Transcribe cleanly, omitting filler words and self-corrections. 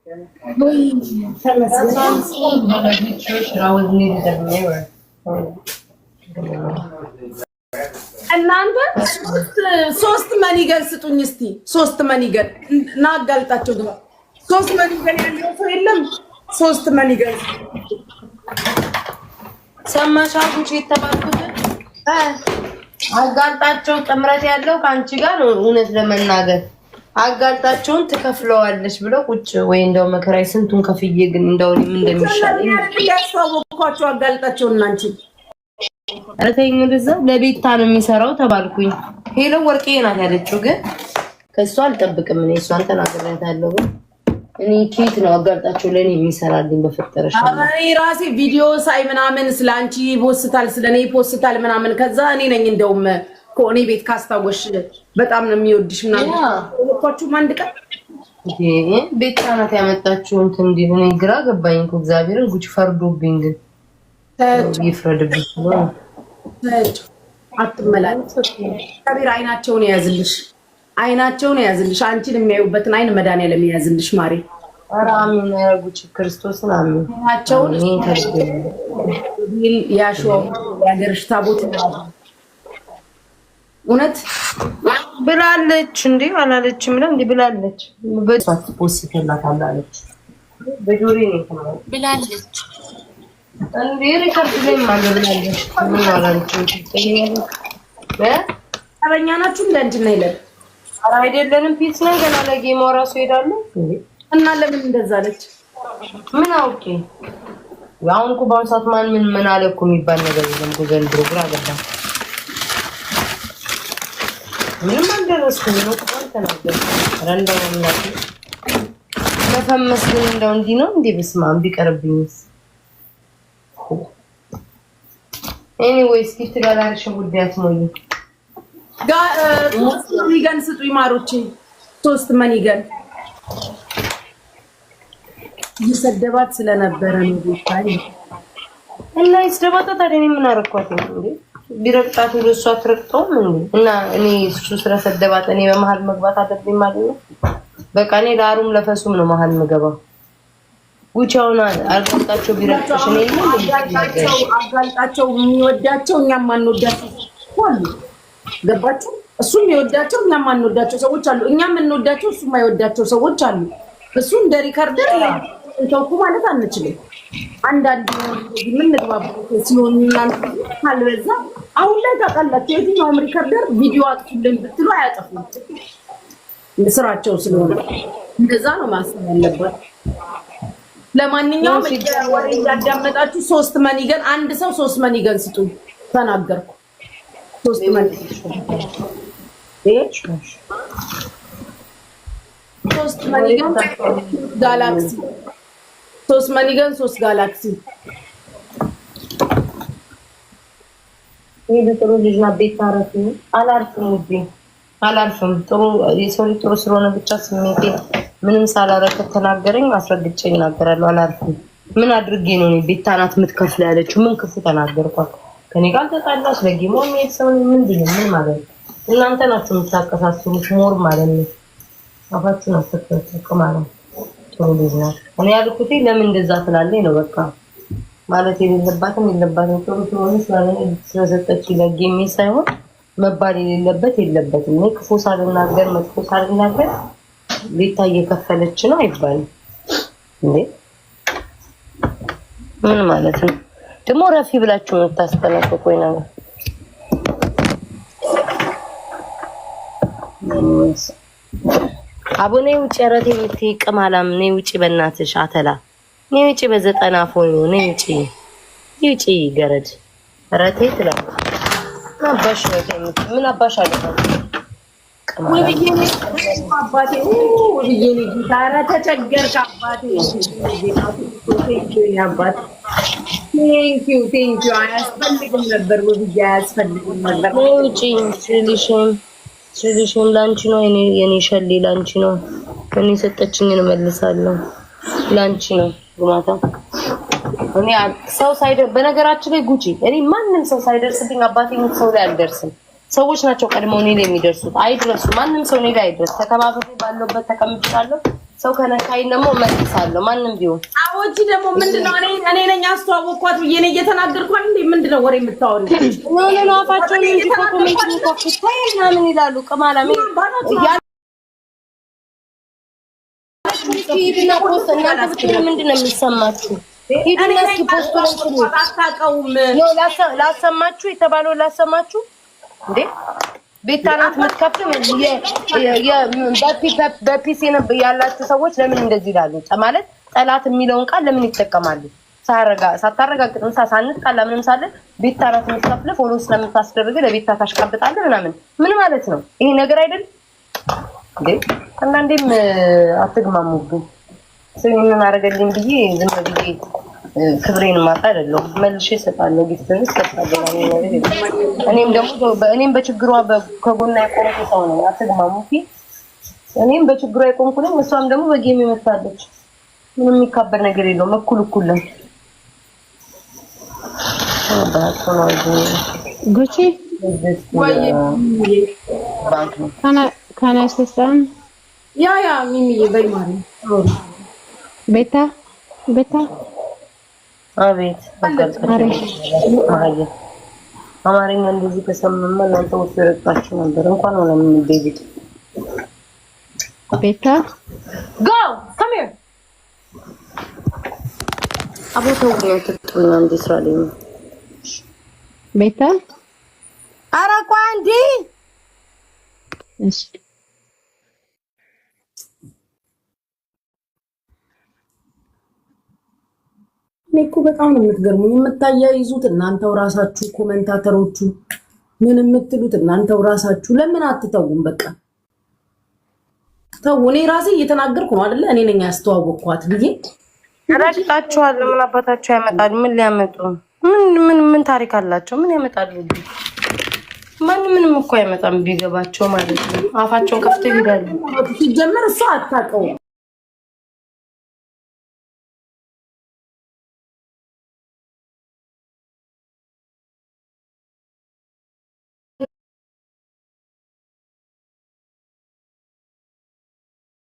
ወይ That's ተመስገን። what I'm saying. But like, you church, I would need the mirror. እናንተ ሶስት money gun ስጡኝ እስቲ። ሶስት money gun እና አጋልጣቸው ግባ። ሶስት money gun ያለው ሰው የለም። ሶስት money gun። ሰማሽ ጉቺ የተባልኩትን አጋልጣቸው ጥምረት ያለው ከአንቺ ጋር ነው። እውነት ለመናገር አጋልጣቸውን ትከፍለዋለች ብለው ቁጭ ወይ እንደው መከራይ ስንቱን ከፍዬ ግን እንደው ምን እንደሚሻለኝ ያስተዋወቅኳቸው አጋልጣቸው እና አንቺ። ኧረ ተይኝ ወደዛ። ለቤታ ነው የሚሰራው ተባልኩኝ። Hello ወርቄ ናት ያለችው፣ ግን ከእሷ አልጠብቅም። እኔ እሷን ተናግሬያታለሁ። ግን እኔ ኬት ነው አጋልጣቸው ለእኔ የሚሰራልኝ በፈጠረሽ? እኔ ራሴ ቪዲዮ ሳይ ምናምን ስለ አንቺ ይፖስታል፣ ስለ እኔ ይፖስታል ምናምን። ከዛ እኔ ነኝ እንደውም ከእኔ ቤት ካስታወሽ በጣም ነው የሚወድሽ ምናምን ልኳችሁም አንድ ቀን። ቤታ ናት ያመጣችው እንትን እንዲል እኔ ግራ ገባኝ እኮ እግዚአብሔርን። ጉቺ ፈርዶብኝ ግን ይፍረድብኝ። አትመላለስ። እግዚአብሔር አይናቸውን የያዝልሽ፣ አይናቸውን የያዝልሽ። አንቺን የሚያዩበትን አይን መድኃኒዓለም የያዝልሽ ማሬ። ኧረ አሜን። ኧረ ጉቺ ክርስቶስን አሜን። አይናቸውን ያሸዋው የሀገርሽ ታቦት እውነት ብላለች እንዴ? አላለችም? ላ እንዴ ብላለች። በሷት post አላለች። በጆሮዬ ነው የተማረው። ብላለች እንዴ record ላይ አለ ብላለች። ምን አላለችም? ጠበኛ ናችሁ እንደ አንቺና ይለን። ኧረ አይደለንም። Peace ነን ገና ለ game ኡ እራሱ ሄዳሉ። እና ለምን እንደዛ አለች? ምን አውቄ። አሁን እኮ በአሁኑ ሰዓት ማን ምን ምን አለ እኮ የሚባል ነገር የለም እኮ ዘንድሮ፣ ግራ ገባ። ምንም አልደረስኩም ነው እኮ አልተናገርኩም። ኧረ እንደው አምላኬ መፈመስ ግን እንደው እንዲህ ነው እንዴ? በስመ አብ ቢቀርብኝስ። Anyways gift gallery ሽን ጉዳይ አትሞይ። ሶስት money gun ስጡኝ ማሮቼ፣ ሶስት money gun። እየሰደባት ስለነበረ ነው ቤታ። እና ይስደባታ ታዲያ እኔ ምን አደረኳት እንዴ? ቢረግጣት ብሎ እሷ አትረግጠውም እንዴ? እና እኔ እሱ ስለሰደባት እኔ በመሀል መግባት አለብኝ ማለት ነው? በቃ እኔ ለአሩም ለፈሱም ነው መሀል የምገባው። ጉቻውን አጋልጣቸው ቢረግጥሽ እኔ አጋልጣቸው የሚወዳቸው እኛም ማንወዳቸው አሉ። ገባችሁ? እሱ የሚወዳቸው እኛም ማንወዳቸው ሰዎች አሉ። እኛም የምንወዳቸው እሱ የማይወዳቸው ሰዎች አሉ። እሱ እንደ recorder ተውኩ ማለት አንችልም። አንዳንድ የምንግባበት ሲሆን እናንተ ካልበዛ አሁን ላይ ታውቃላችሁ፣ የትኛውም recorder ቪዲዮ አጥፉልን ብትሉ አያጠፉም፣ ስራቸው ስለሆነ እንደዛ ነው ማሰብ ያለባት። ለማንኛውም ወሬ እያዳመጣችሁ ሶስት money gun አንድ ሰው ሶስት money gun ስጡ። ተናገርኩ። ሶስት money ሶስት money gun galaxy፣ ሶስት money gun ሶስት ጋላክሲ። ይሄ ጥሩ ልጅ ናት። ቤት ታረፊ። አላርፍም ውዴ አላርፍም። ጥሩ የሰው ልጅ ጥሩ ስለሆነ ብቻ ስሜቴ ምንም ሳላረግ ተናገረኝ አስረግጬ እናገራለሁ። አላርፍም። ምን አድርጌ ነው እኔ ቤታ ናት የምትከፍለው ያለችው? ምን ክፉ ተናገርኳት? ከኔ ጋር ተጣላች። ለ game ኡ የሚሄድ ሰው ምንድን ነው? ምን ማለት ነው? እናንተ ናችሁ የምታቀሳስሩት more ማለት ነው። አፋችሁን አትክፈቱ ማለት ነው። ጥሩ ልጅ ናት። እኔ ያልኩት ለምን እንደዛ ትላለች ነው በቃ ማለት የሌለባትም የለባትም። ጥሩ ስለሆነ ስለሰጠች ለ game ሳይሆን መባል የሌለበት የለበትም። እኔ ክፉ ሳልናገር መጥፎ ሳልናገር ቤታ እየከፈለች ነው አይባልም እንዴ? ምን ማለት ነው ደግሞ? ረፊ ብላችሁ የምታስጠነቅቁኝ ነገር። አቦ ነይ ውጭ፣ ኧረ ተይ የምትይ ቅማላም ነይ ውጭ፣ በእናትሽ አተላ ነይ ውጭ፣ በዘጠና ፎን ነይ ውጭ፣ ውጭ ገረድ፣ ኧረ ተይ ትላለች። ምን አባሽ ነው የምትይ? ምን አባሽ አለ ውብዬ አባቴ፣ ውብዬ ጌታ፣ ኧረ ተቸገርክ አባቴ፣ አባቴ። Thank you, thank you። አያስፈልግም ነበር ውብዬ፣ አያስፈልግም ነበር። ነይ ውጪ። ስልሽም ስልሽም ላንቺ ነው፣ የኔ ሸሌ ላንቺ ነው። እኔ ሰጠችኝን እመልሳለሁ። ላንቺ ነው ግማታ። እኔ ሰው ሳይደር በነገራችን ላይ ጉቺ፣ እኔ ማንም ሰው ሳይደርስብኝ አባቴ ሙት ሰው ላይ አልደርስም። ሰዎች ናቸው ቀድመው እኔ ላይ የሚደርሱት። አይድረሱ፣ ማንም ሰው እኔ ላይ አይድረስ። ተከባብሬ ባለሁበት ተቀምጫለሁ። ሰው ከነካኝ ደግሞ እመልሳለሁ። ማንም ቢሆን። አዎጂ ደግሞ ምንድነው? እኔ ነኝ አስተዋወቅኳት ብዬ እኔ እየተናገርኳት እንዴ? ምንድነው ወሬ የምታወሪው? No, አፋቸውን እንጂ comment የሚከፍቱት ምናምን ይላሉ። ቅማላም ሂድና post፣ እናንተ ብትሆኑ ምንድን ነው የሚሰማችሁ? ሂድና እስኪ post ኡ ላይ ስሙት። አታውቀውም። No፣ ላሰማችሁ፣ የተባለውን ላሰማችሁ እንዴ። ቤታ ናት የምትከፍል። በ peace ያላችሁ ሰዎች ለምን እንደዚህ ይላሉ? ማለት ጠላት የሚለውን ቃል ለምን ይጠቀማሉ? ሳታረጋግጥ ምሳ ሳንጣላ ምንም ሳለ ቤታ ናት የምትከፍል፣ follow ስለምታስደርግ ለቤታ ታሽቃብጣለህ ምናምን ምን ማለት ነው? ይሄ ነገር አይደል እንዴ? አንዳንዴም አትግማሙብኝ። ሰው ይሄንን አደረገልኝ ብዬ ዝም ብዬ ክብሬን ማጣ አይደለሁም። መልሼ እሰጣለሁ፣ gift ን እሰጣለሁ። እኔም ደግሞ እኔም በችግሯ ከጎና የቆምኩ ሰው ነኝ። አትግማሙ። እኔም በችግሯ የቆምኩ ነኝ። እሷም ደግሞ በ game የመታለች። ምንም የሚካበድ ነገር የለውም። እኩል እኩል ነን። ጉቺ። ባንክ ነው። Can I say some? Yeah, ሚሚዬ በይ ማሪ። ቤታ፣ ቤታ። አቤት። አማርኛ እንደዚህ ከሰማማ እናንተ ወጥቶ ይረግጣችሁ ነበር። እንኳን ሆነ ምን ዴቪድ። ቤታ። Go, come here. አቦ ተውኝ፣ አትጥሩኝ። አንዴ ስራ ላይ ነው። ቤታ። ኧረ ቆይ አንዴ። እሺ። እኔ እኮ በጣም ነው የምትገርሙኝ። የምታያይዙት እናንተው ራሳችሁ፣ commentator ኦቹ ምን የምትሉት እናንተው ራሳችሁ። ለምን አትተውም? በቃ ተው። እኔ ራሴ እየተናገርኩ ነው አይደለ? እኔ ነኝ ያስተዋወቅኳት ብዬ። ረግጣችኋል። ምን አባታቸው ያመጣሉ? ምን ሊያመጡ? ምን ምን ምን ታሪክ አላቸው? ምን ያመጣሉ? ማን ምንም እኮ አይመጣም ቢገባቸው ማለት ነው። አፋቸውን ከፍተው ይሄዳሉ። ሲጀመር እሷ አታውቀውም።